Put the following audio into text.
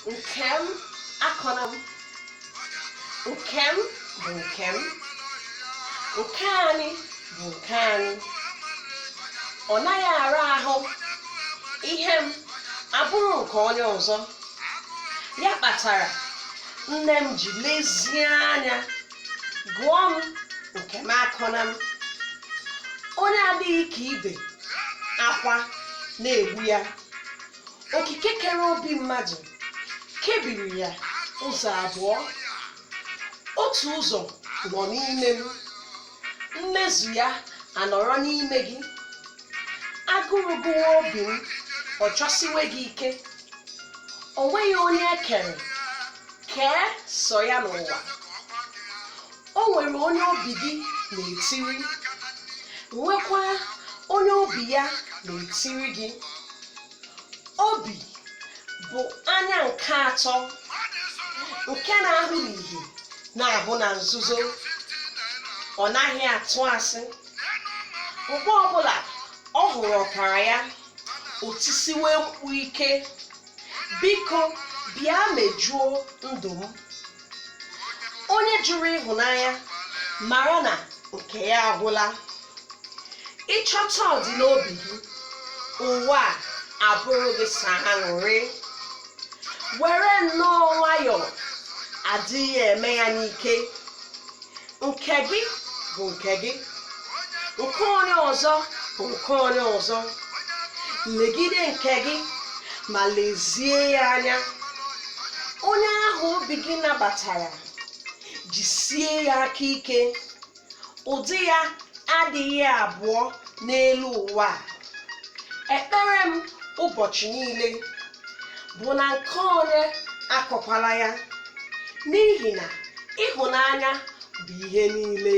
Nke m akọna m. Nke m bụ nke m. Nke anyị bụ nke anyị. Ọ naghị ara ahụ ihe m abụrụ nke onye ọzọ. Ya kpatara nne m ji lezie anya gụọ m nke m akọna m. Onye adịghị ka ibe akwa na-egbu ya. Okike kere obi mmadụ kebiri ya ụzọ abụọ. Otu ụzọ nọ n'ime m, mmezu ya anọrọ n'ime gị. Agụrụ gụwa obi m, ọ chọsiwe gị ike. O nweghị onye e kere kee sọ ya n'ụwa. O nwere onye obi gị na-etiri, nwekwa onye obi ya na-etiri gị. Obi bụ anya nke atọ nke na-ahụ n'ihe na-ahụ na nzuzo. Ọ naghị atụ asị. Mgbe ọbụla ọ hụrụ ọkara ya, o tisiwe mkpu ike, biko bịa mejuo ndụ m. Onye jụrụ ịhụnanya mara na nke ya agwụla. Ịchọta ọdịnobi gị, ụwa a abụrụ gị sọ aṅụrị. Were nnọọ nwayọọ, adịghị eme ya n'ike. Nke gị bụ nke gị, nke onye ọzọ bụ nke onye ọzọ. Legide nke gị ma lezie ya anya. Onye ahụ obi gị nabatara, jisie ya aka ike. Ụdị ya adịghị abụọ n'elu ụwa a. Ekpere m ụbọchị niile bụ na nke onye akọkwala ya, n'ihi na ịhụnanya bụ ihe niile.